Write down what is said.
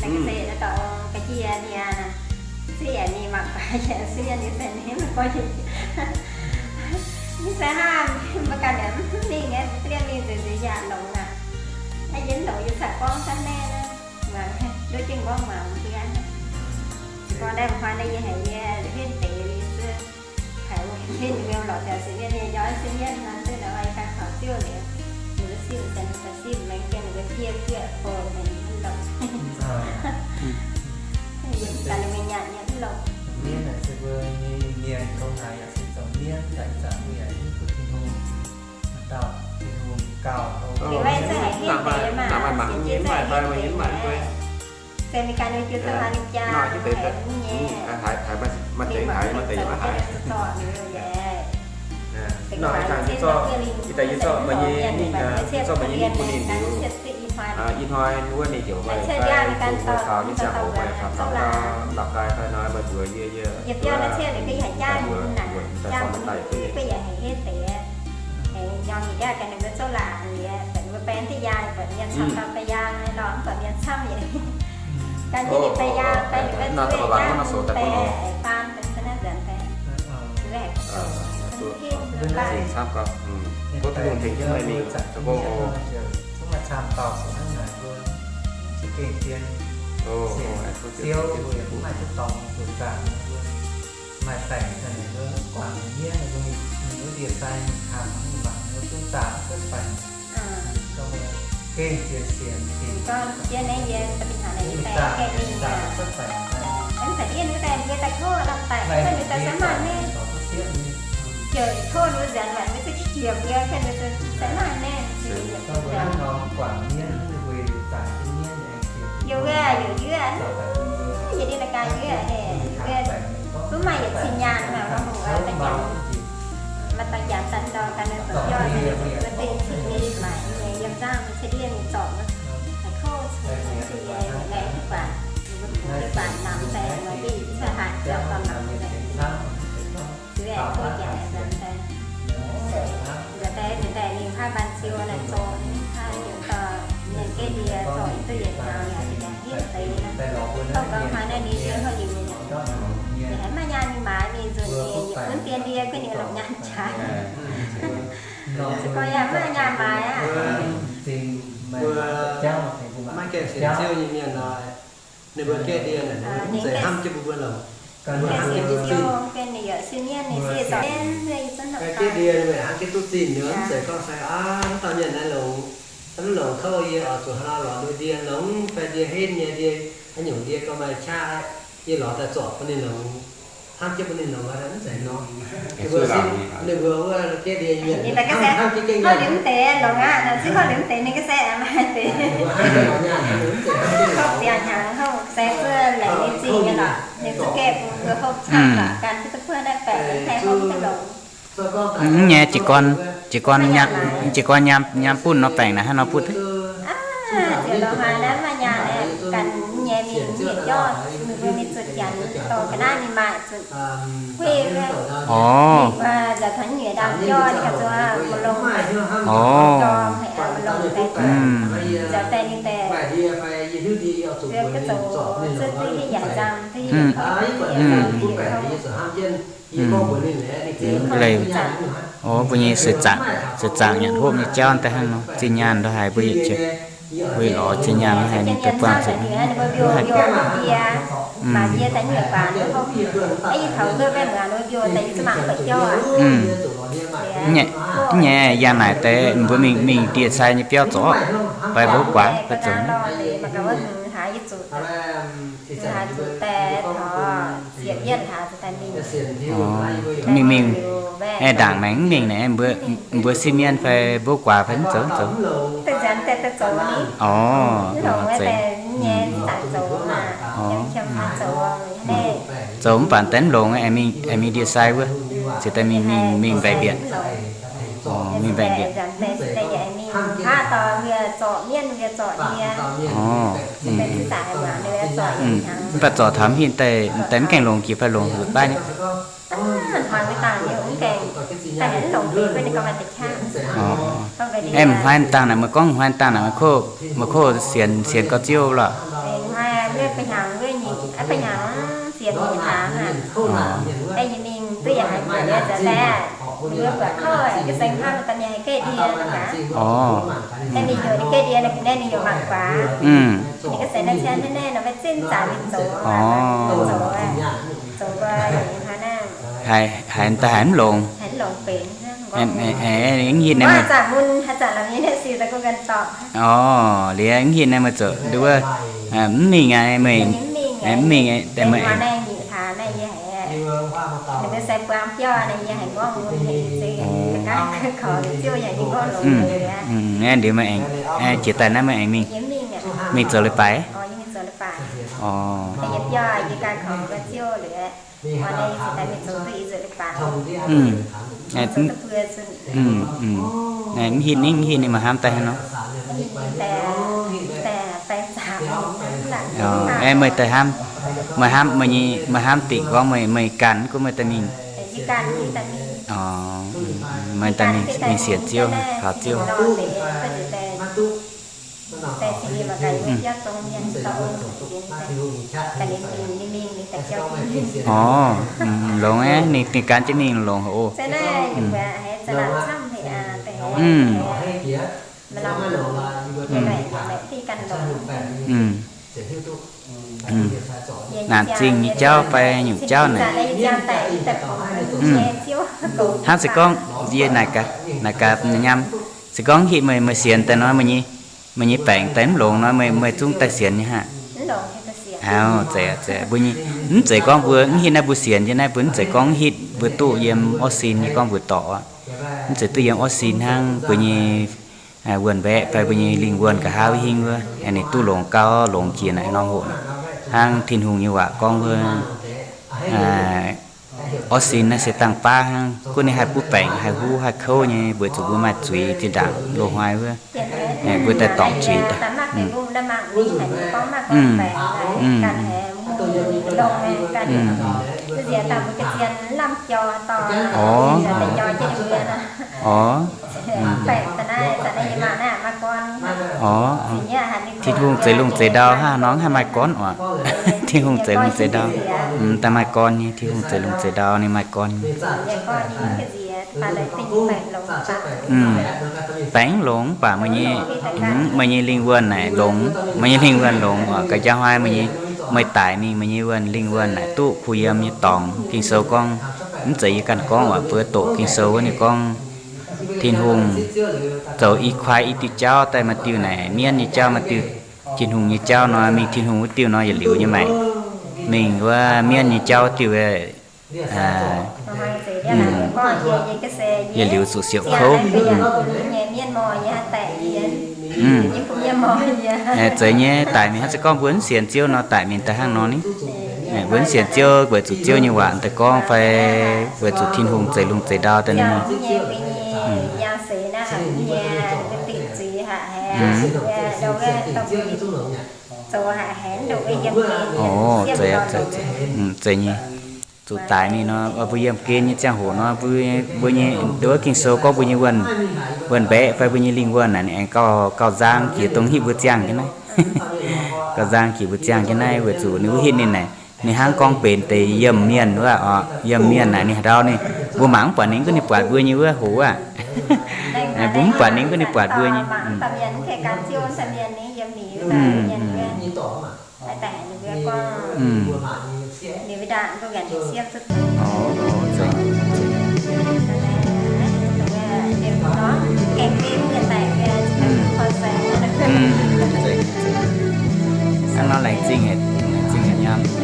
Naaiv se naaiv dauh ga'jiex mienh, se yaac mingh mangc gaax yaac se mienh nyei se ninh mv gorngv nyei. Mv se hnangv mbuo ganh yaac mv mingh nyei, mbuo liemh mingh nzueic nzueic yaac longx aqv. Naaiv yie mv longx yie caux gorngv ga'naaiv naaiv, muangx nduov jienv gorngv muangx mbuo. Se gorngv naaiv hnoi naaiv yie haiz yie henv deix li se haiz henv ninh mbuo lorz jaax se mienh nyei njoiv se mienh nor, se nor yie ganh taux ziouv liuz, ninh mbuo simv se ninh mbuo simv maengx jienv ninh mbuo fiev fiev bou ninh mv longx. Yie ganh ninh mbuo nyanc nyei mv longx. Mienv naaic se mbuo nyei mienh gong naaic yaac se zoux mienv, yaac ih zanc mbuo yaac hiuv duqv Tin-Hungh, dauh Tin-Hungh gauh hlo. Liuz maiv zeiz haiz henv deix maah, sienx jiez zanc henv deix. Se mingh ganh nyei jiu duqv haaix nyungc jaa, haiz mv nyei. Mingh mangc mv zeiz zoux zorqv liuz yaac. Ih zanc yie zorqv meih nyei mingh, yie zorqv meih nyei mingh bun ninh liuz, ih hnoi wuov ninh heuc meih fai mbuo gaux nyei ziangh hoc meih faaux taux Lào Cai fai nor meih mbuox yie, yie mbuox, mbuox daaih zorqv meih daaih. Nor da'baac wuov nor sou daaih bun oc. Zinh camv gau, tov Tin-Hungh tengx jienv meih mingh zoux gong oc. Maaih baengc, guangc mienh, mbuo ndie-sai mingh kangx mangc mbuo zungv zaangc cuotv baengc. Gengh sienx sienx dingc. Mv baac ndiev wuov daaih mbuo daaih tov lamh daic, mv baac mbuo daaih se maaih mengh. Ziouc tov mbuo nzuonx waaic mbuo zungv qiex mbuo, mbuo se maaih mengh. Guangc mienh, weic zaangc jienv mienh aengx qiex. Yie wuov, yie wuov, yie ninh daaih ganh yie wuov, mbuo maaih yietc cin nyaanh, maaih daux jangx daaih ndorm ganh, mbuo zuqc biauv, mbuo dingh cin ni maaic nyei yiem nzangv, mbuo ceix ndiev mingh zorc, haiz kouv cingx cingx nyei, mbuo ngaengc duqv buatc, mbuo kungx duqv buatc namx daaih, mbuo dingh cuotv haaix ziouc dorh namx daaih. Zuqc aengx tov jangx aengx nzuonx daaih. Nzuonx daaih, nzuonx daaih ninh kaav mbaan ziou naaic zoux, ninh kaav heuc dorh mienh gaeqv ndie zorc duqv yietc hnyangx yaac hiuv deix nor. Gorngv gaax hnoi naaiv ninh ndie hopv liuz, ninh haiz maaih nyaanh mingh maaiz mingh nzunc ninh yietc gunv dien ndie guei ninh longc nyaanh jaax. Se gorngv yaac maaih nyaanh maaiz aqv. Mbuo maiv gaengh sienx Ziouv nyei mienh nor, ninh mbuo gaeqv ndie naaic, mv zeiz hnamv jienv mbuo, mbuo longc, mbuo hnamv jienv duqv zinh. Gaeqv ndie ninh mbuo hnamv jienv duqv zinh, mv zeiz gorngv se aav, mv dauh mienh naaiv longc, mv longc kouv, yie oix zuqc haaix nor lorz ndie longc, fai ndie henv nyei ndie, haaix nyungc ndie gauh maaih qaqv, yie lorz daaih zorc bun ninh longc, hnamv jienv bun ninh longc, mv zeiz nor. Ninh mbuo wuov gaeqv ndie mienh hnamv jienv gengh hopv liuz mv deix longc aqv, nor zungv hopv liuz mv deix ninh ga'sie maaih deix. Hopv ziangx hnyangx hopv se zuov laengz nyei zingh nyei lorqc, ninh zuqc gaeqv bun mbuo hopv camv lorqc, gan duqv buov naaiv baengc, haih hopv duqv longx. Mv nyei, jiez gorn, jiez gorn nyaanh, jiez gorn nyaanh, nyaanh bunh nor baengc naaic hnangv nor butv. Ziouc lorz haaix naaiv maaih nyaanh, ganh mv nyei mingh mv yietc jauv, mbuo mingh zuotc janx dorh ga'naaiv mingh maaic zuqc huih. Orv. Nzauc taux nyueic ndaamv-jauv ninh ganh zuqc mv longx. Orv. Nzauc daaih ninh daaih, yie duqv zoux, duqv duqv hiuv yaac nzang, duqv hiuv duqv yietc leiz. Orv, mbuo nyei seix zaangc, seix zaangc nyanc hopv nyei jauv daaih hnangv nor, zinh nyaanh ndau haaix mbuo yietc jiex, mbuo lorz zinh nyaanh ndau haaix ninh daaih buangh zuqc. Mv nyei, mv nyei, yangh naaic deix mbuo mingh, mingh ndie-sai nyei biauv zorqv, fai mbuo guaax fai zoux. Orv, mingh mingh, aengx ndaangc maengx mv mingh naaic, mbuo, mbuo sieqv mienh fai mbuo guaax fai mv zoux, mv zoux. Orv, zeiz. Orv, zoux mv baac deix mv longx, aengx mingh ndie-sai wuov, ziouc daaih mingh, mingh, mingh mbaeqc mbietc. Orv, mingh mbaeqc mbietc. Orv, mv baac zorc taux hingh daaih, daaih mv gaengh longx jiex fai longx haaix daaih nyei. Orv, aeqv, m'hnoi m'dangh naaic meih gorngv m'hnoi m'dangh naaic meih kov, meih kov sienx, sienx gauh Ziouv lorqc. Ba'hnyangx wuov nyei, ba'hnyangx ziec nyei hlaax hnangv. Aeqv, yie mingh duqv yaac haiz mbuox nyei za'gengh, ninh mbuo buatc kouv, ga'seng hnangv da'nyeic ga'ndiev aqv. Aeqv, ninh heuc ninh ga'ndiev naaiv, ninh heuc mangc guaax. Ninh ga'seng naaiv cien hnangv naaiv nor, maiv zinh zanc ninh zoux, zoux, zoux nqoi hnangv naaiv. Haiz daaih haiz mv longx. Haiz mv longx benx hnangv. Mv hitv naaiv, haaix zanc mun, haaix zanc lamh nyei naaiv sic daaih guh ganh dorh. Orv, liuz mv hitv naaiv meih zoux nduov, mv mingh aqv, meih mv mingh aqv. Naaiv liuz meih aengx, jiex daaih naaiv meih aengx mingh, mingh zoux leiz-baaix. Orv. Mv hitv ninh, mv hitv ninh maaih hnamv daaih haaix nor. Aeqv, meih daaih hnamv, meih hnamv, meih hnamv dingc gorngv meih, meih ganh gunv meih daaih mingh. Orv, meih daaih mingh sienx Ziouv, faaux Ziouv. Orv, longx aqv, ninh, ninh gan jienv mingh longx haic oc. Naanc zingh nyei jauv fai nyungc jauv naaic. Hnangv se gorngv yie naaic gaax, naaic gaax nyam, se gorngv hitv meih, meih sienx daaih nor, meih nyei baengc daaih mv longx nor, meih, meih zungv daaih sienx nyei haic. Aa, zeiz, zeiz mbuo nyei, mv zeiz gorngv mbuo mv hitv naaiv mbuo sienx nyei naaiv, mbuo mv zeiz gorngv hitv mbuo duqv yiem orv sin nyei gorngv mbuo dorc aqv. Mv zeiz duqv yiem orv sin hnangv, mbuo nyei wuonh mbaeqc fai mbuo nyei lingh wuonh nqa'haav hingv wuov, ninh duqv longx gauh longx jiex naaic norm hoc. Hnangv Tin-Hungh nyei waac gorngv wuov, orv sin naaiv se dangh baav hnangv, gunv ninh haih butv baengc, haih huv, haih kouv nyei, weic zuqc mbuo maaih zuiz zinh ndaangc loz-hnoi wuov, mbuo daaih dorngc zuiz daaih. Orv, orv. Orv, Tin-Hungh zeix lungh zeix ndau hnangv nor haih maaih gorn oc. Tin-Hungh zeix lungh zeix ndau, daaih maaih gorn nyei. Tin-Hungh zeix lungh zeix ndau ninh maaih gorn nyei. Baengc longx baac meih nyei, meih nyei lingh wuonh naaic longx, meih nyei lingh wuonh longx oc. Ga'jang hnoi meih nyei, meih daic mingh, meih nyei wuonh, lingh wuonh naaic duqv kuh yiem nyei dorngx. Ging-Sou gorngv, mv zeiz yie ganh gorngv oc, mbuo doqc Ging-Sou wuov ninh gorngv, Tin-Hungh zoux i kuaai i diuh jauv daaih maaih diuh naaic mienv nyei jauv, maaih diuh Tin-Hungh nyei jauv nor, mingh Tin-Hungh wuov diuh nor yietc liuz nyei maengc, mingh wuov mienv nyei jauv wuov diuh, yietc liuz zuqc siouc kouv. Zeiz nyei, daic mingh hnangv se gorngv mbuo mv sienx Ziouv nor, daic mingh daaih hnangv nor ni. Mbuo mv sienx Ziouv weic zuqc Ziouv nyei waac daaih gorngv fai weic zuqc Tin-Hungh zeix lungh zeix ndau daaih ni. Orv, zeiz, zeiz nyei. Zuqc daic mingh nor, mbuo yiemh gen nyei ziangh hoc nor, mbuo nyei, nduov Ging-Sou gorngv mbuo nyei wuonh, wuonh mbaeqc fai mbuo nyei lingh wuonh naaic, ninh aengx gauh, gauh nzang jiex dongh hitv mbuo ziangh jienv naaiv. Gauh nzang jiex mbuo ziangh jienv naaiv weic zuqc ninh wuov hitv ninh naaic, ninh hnangv gorngv benx deix yiemh mienh wuov oc. Yiemh mienh naaic ninh haaix ndau ninh, mbuo mangc mv buatc ninh gunv ninh buatc mbuo nyei wuov hoc aqv. Mbuo mv buatc ninh gunv ninh buatc mbuo nyei. Hnangv nor laengz zingh, laengz zingh haic nyei.